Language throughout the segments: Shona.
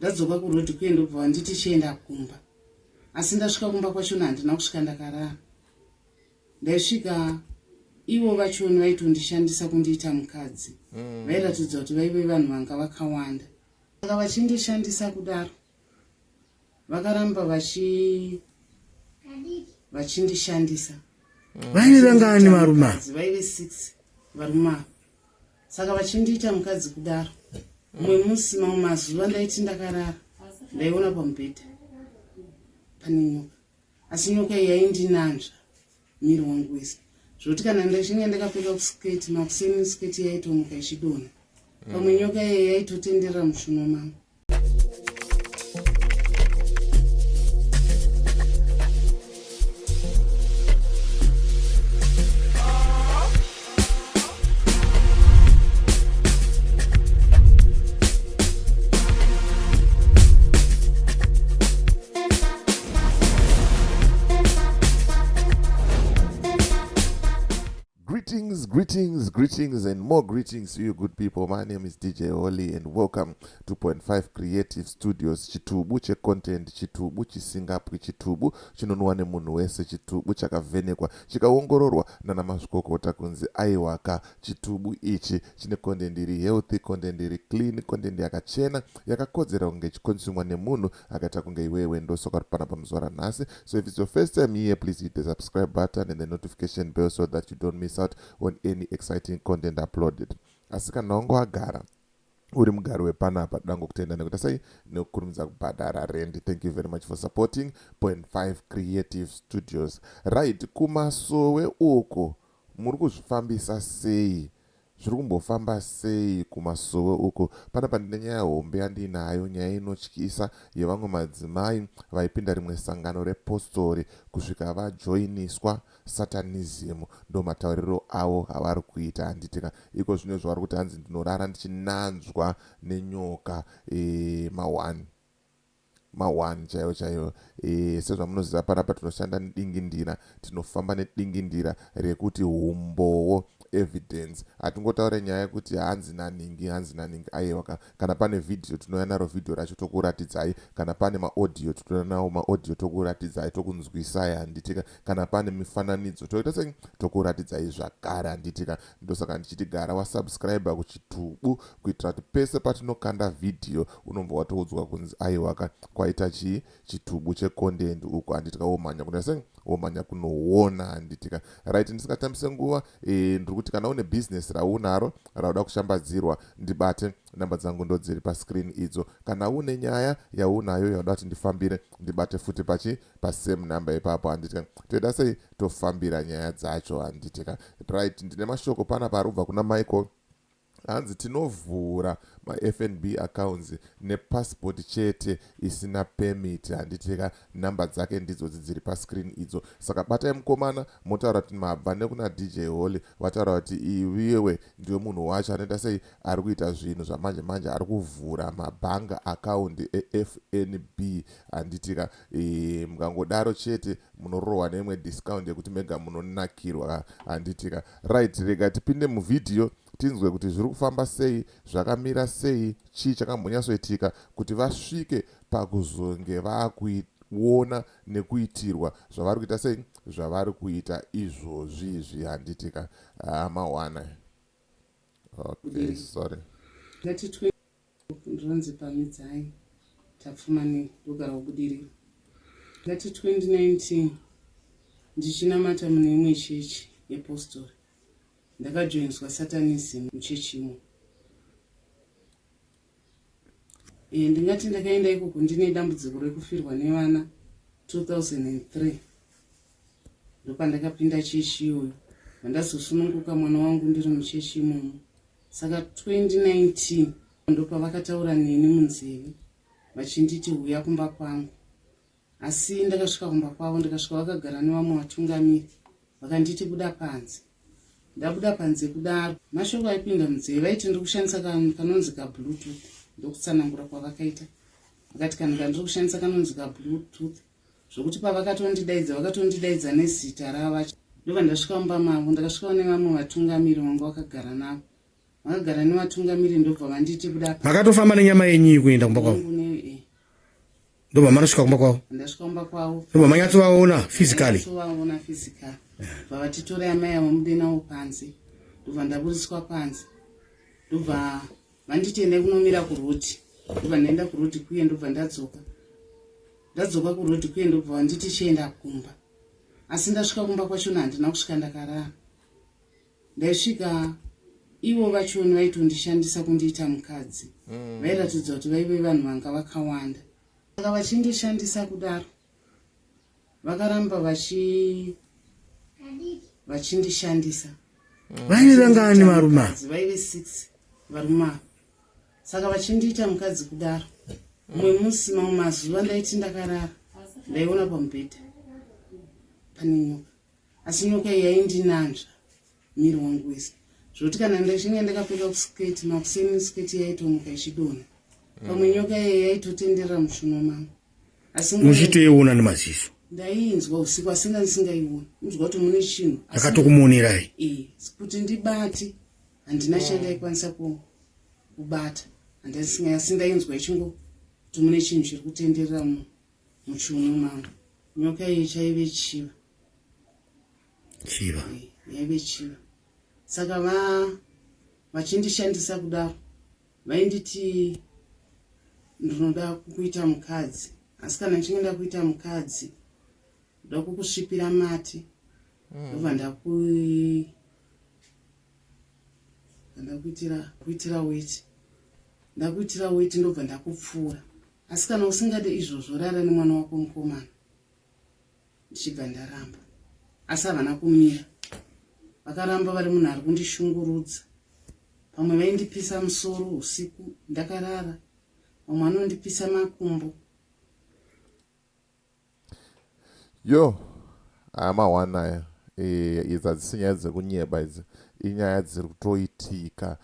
Ndadzoka kuroad kuye ndobva vanditi chienda kumba. Asi ndasvika kumba kwachona handina kusvika ndakarara. Ndaisvika ivo vachoni vaitondishandisa kundiita mukadzi. Vairatidza kuti vaive vanhu vanga vakawanda. Saka vachindishandisa kudaro vakaramba vachi vachindishandisa. Vaive vangani varume ava? Vaive 6 varume ava. Saka vachindiita mukadzi kudaro. Mumwe musi mamwe mazuva ndaiti ndakarara ndaiona pamubhedha pane nyoka. Asi nyoka iyi yaindinanzva miri wangu wese zvokuti kana ndachinge ndakapfeka kusiketi makuseni siketi yaitomuka ichidonha. Pamwe nyoka iyi yaitotenderera mushuno mangu. Greetings, greetings, greetings, and more greetings to you good people. My name is DJ Holly and welcome to 0.5 Creative Studios. Chitubu checontent, chitubu chisingapwi, chitubu chinonwa nemunhu wese, chitubu chakavhenekwa, chikaongororwa nana mazvikokota kunzi aiwaka. Chitubu ichi chine content iri healthy, content iri clean, content yakachena, yakakodzera kunge ichiconsumwa nemunhu akaita kunge iwewe. Ndosoka uri panapa muzuva ranhasi. So if it's your first time here, please hit the subscribe button and the notification bell so that you don't miss out on any exciting content uploaded. Asi kana wanga wagara uri mugari wepanapa, toda kutenda nekuita sei nekukurumidza kubhadhara rent. Thank you very much for supporting 0.5 Creative Studios. Right, kumasowe uko muri kuzvifambisa sei? Zviri kumbofamba sei kumasowe uko? Panapa ndine nyaya hombe yandiinayo, nyaya inotyisa yevamwe madzimai vaipinda rimwe sangano repostori kusvika vajoiniswa satanism. Ndomatauriro avo avari kuita, handitika? Iko zvino izvo vari kuti hanzi ndinorara ndichinanzwa nenyoka ma1. Ma1 chaiwo chaiwo. Sezvamunoziva panapa tinoshanda nedingindira, tinofamba nedingindira rekuti humbowo, evidence. Hatingotaure nyaya yekuti hanzi naningi, hanzi naningi, aiwa ka. Kana pane vhidhiyo tinouya naro vhidhiyo racho tokuratidzai, kana pane maaudio tinouya nawo maaudio tokuratidzai, tokunzwisai, handitika. Kana pane mifananidzo toita sei, tokuratidzai zvakare, handitika. Ndosaka ndichiti gara wasubscribe kuchitubu kuitira kuti pese patinokanda vhidhiyo unobva watoudzwa kunzi aiwaka kwaita chii chitubu checontent uku, handitika. Womhanya kunoita sei, womhanya kunoona, handitika. Right, ndisingatambise nguva, ndiri kuti kana une business raunaro rauda kushambadzirwa, ndibate. Namba dzangu ndodziri pascreen idzo. Kana une nyaya yaunayo yauda kuti ndifambire, ndibate futi pachi pasame number ipapo, handitika. Toita sei, tofambira nyaya dzacho, handitika. Right, ndine mashoko panapa ari kubva kuna Michael. Hanzi tinovhura maFNB accounts nepassport chete isina permit, handitika. Namba dzake ndidzodzi dziri pascreen idzo. Saka batai mukomana motaura kuti mabva nekuna DJ Holly, vataura kuti iwewe ndiwe munhu wacho anoita sei, ari kuita zvinhu zvamanje manje, ari kuvhura mabhanga account eFNB, handitika. Mukangodaro chete munorohwa neimwe discount yekuti mega munonakirwa, handitika. Right, rega tipinde muvhidhiyo tinzwe kuti zviri kufamba sei, zvakamira sei, chii chakambonyatsoitika kuti vasvike pakuzonge vakuona nekuitirwa zvavari kuita sei, zvavari kuita izvozvi izvi, handitika. Mawana. Okay, sorry. Ngati ndinonzi Pamidzai Tapfumanei, ndogara kuBudiriro. Ngati 2019 ndichinamata mune imwe chechi yepostori, ndakajoinswa satanism muchechi imo. Ndingati ndakaenda ikoko ndine dambudziko rekufirwa nevana 2003, ndopandakapinda chechi iyoyo. Pandazosununguka mwana wangu ndiri muchechi imomo. Saka 2019 ndopavakataura neni munzeve vachinditi huya kumba kwangu. Asi ndakasvika kumba kwavo, ndikasvika vakagara nevamwe vatungamiri, vakanditi buda panze. Ndabuda panze kudaro, mashoko aipinda munzeve vaiti ndiri kushandisa kanonzi kabluetooth, ndokutsanangura kwavakaita. Vakati kanhu kandiri kushandisa kanonzi kabluetooth, zvokuti pavakatondidaidza vakatondidaidza nezita rava. Ndobva ndasvika mumba mavo, ndakasvikawo nevamwe vatungamiri vanga vakagara navo. Vakagara nevatungamiri ndobva vanditi buda panze. Makatofamba nenyama yenyu iyi kuenda kumba kwavo? Ndobva manosvika kumba kwavo. Ndasvika kumba kwavo. Ndobva manyatsovaona physically. Nyatsovaona physically. Bva vatitorai amai avo mude navo panze. Ndobva ndaburitswa panze. Ndobva vanditi endai kunomira kuroti. Ndobva ndaenda kuroti kuye ndobva ndadzoka. Ndadzoka kuroti kuye ndobva vanditi chienda kumba. Asi ndasvika kumba kwachona handina kusvika ndakarara. Ndaisvika ivo vachoni vaitondishandisa kundiita mukadzi. Vairatidza kuti vaive vanhu vanga vakawanda. Saka vachindishandisa kudaro vakaramba vachi vachindishandisa. Vaive vangani varume ava? Vaive 6 varume ava. Saka vachindiita mukadzi kudaro. Mumwe musi mamwe mazuva ndaiti ndakarara ndaiona pamubhedha pane nyoka. Asi nyoka iyi yaindinanzva miri wangu wese zvekuti kana ndachinge ndakapfeka kusiketi makuseni siketi yaitomuka ichidonha. Pamwe nyoka iyi yaitotenderera mushuno mangu. Asi muchitoiona nemaziso? Ndaiinzwa usiku asi ndandisingaioni. Unzwa kuti mune chinhu. Yakatokumonerai? Eh, kuti ndibate handina chandaikwanisa kubata. Handisinga asi ndainzwa ichingo kuti mune chinhu chiri kutenderera muchiuno mangu. Nyoka iyi chaive chiva. Chiva. Yaive chiva. Saka vachindishandisa kudaro vainditi ndinoda kukuita mukadzi, asi kana ndichinge ndakuita mukadzi ndoda kukusvipira mate, ndobva ndakuitira kuitira weti, ndakuitira weti ndobva ndakupfuura. Asi kana usingade izvozvo rara nemwana wako mukomana. Ndichibva ndaramba, asi havana kumira, vakaramba vari munhu ari kundishungurudza. Pamwe vaindipisa musoro usiku ndakarara, vamwe vanondipisa makumbo. Yo, aya mahwani aya. Idzi hadzisi nyaya dzekunyeba idzi, inyaya dziri kutoitika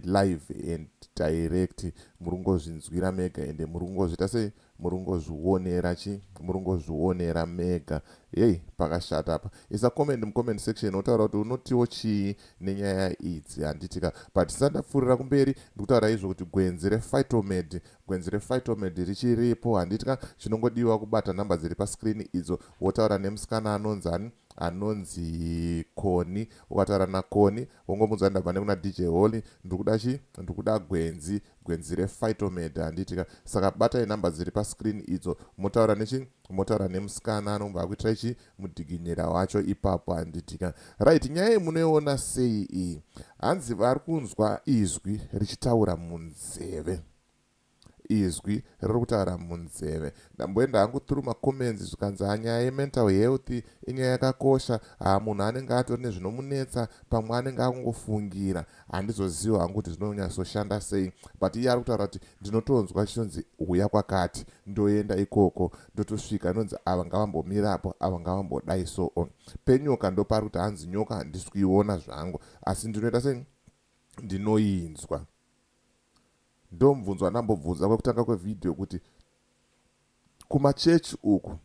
live and direct. Muri kungozvinzwira mega ende muri kungozviita sei, muri kungozvionera chi, muri kungozvionera mega. Hei, pakashata apa. Isa comment mucomment section wotaura kuti unotiwo chii nenyaya idzi, handitika? But tisati ndapfuurira kumberi, ndikutaura izvo kuti gwenzi rePhytomed, gwenzi rePhytomed richiripo, handitika? Chinongodiwa kubata nhamba dziri pascreen idzo, wotaura nemusikana anonzi ani, anonzi Koni. Ukataura naKoni wongomuudza ndabva nekuna DJ Holly, ndikuda chi, ndikuda gwenzi, gwenzi rePhytomed, handitika? Saka batai nhamba dziri pascreen idzo, motaura nechi, motaura nemusikana anobva akuitirai chi mudhiginyira wacho ipapo, handitika? Right, nyaya iyi munoiona sei iyi? Hanzi vari kunzwa izwi richitaura munzeve, izwi riri kutaura munzeve. Ndamboenda hangu through macomments, zvikanzi ha, nyaya yemental health inyaya yakakosha, ha, munhu anenge atori nezvinomunetsa, pamwe anenge akungofungira. Handizoziva hangu kuti zvinonyatsoshanda sei, but iye ari kutaura kuti ndinotonzwa chinonzi huya kwakati, ndoenda ikoko, ndotosvika ndonzi ava ngavambomirapo, ava ngavambodai so on. Penyoka ndopari kuti hanzi nyoka handisi kuiona zvangu, asi ndinoita sei, ndinoinzwa. Ndomubvunzo wandambobvunza kwekutanga kwevhidhiyo kuti kumachechi uku,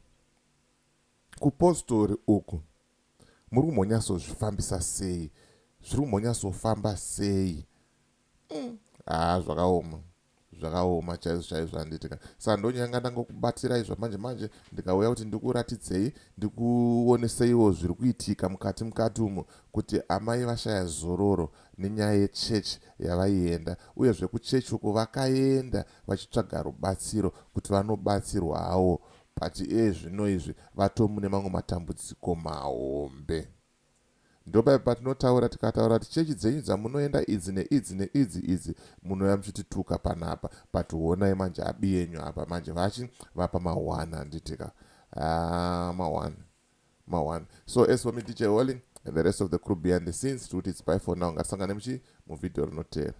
kupostori uku, muri kumbonyatsozvifambisa sei? Zviri kumbonyatsofamba sei? Zvakaoma, zvakaoma chaizvo chaizvo, handitika? Saka ndonyanga ndangokubatirai zvamanje manje, ndikauya kuti ndikuratidzei, ndikuoneseiwo zviri kuitika mukati mukati umo, kuti amai vashaya zororo nenyaya yechechi yavaienda. Uyezve kuchechi uko vakaenda vachitsvaga rubatsiro kuti vanobatsirwawo, but iye zvino izvi vatomune mamwe matambudziko mahombe. Ndopai patinotaura, tikataura kuti chechi dzenyu dzamunoenda idzi neidzi neidzi idzi, munouya muchitituka panapa, but honai manje abi yenyu apa manje vachi vapa ma1, handitika? Ma1 ma1. So as for me, DJ Holly, and the rest of the crew behind the scenes, tikuti it's bye for now. Ngatisangane muchi muvhidhiyo rinoteera.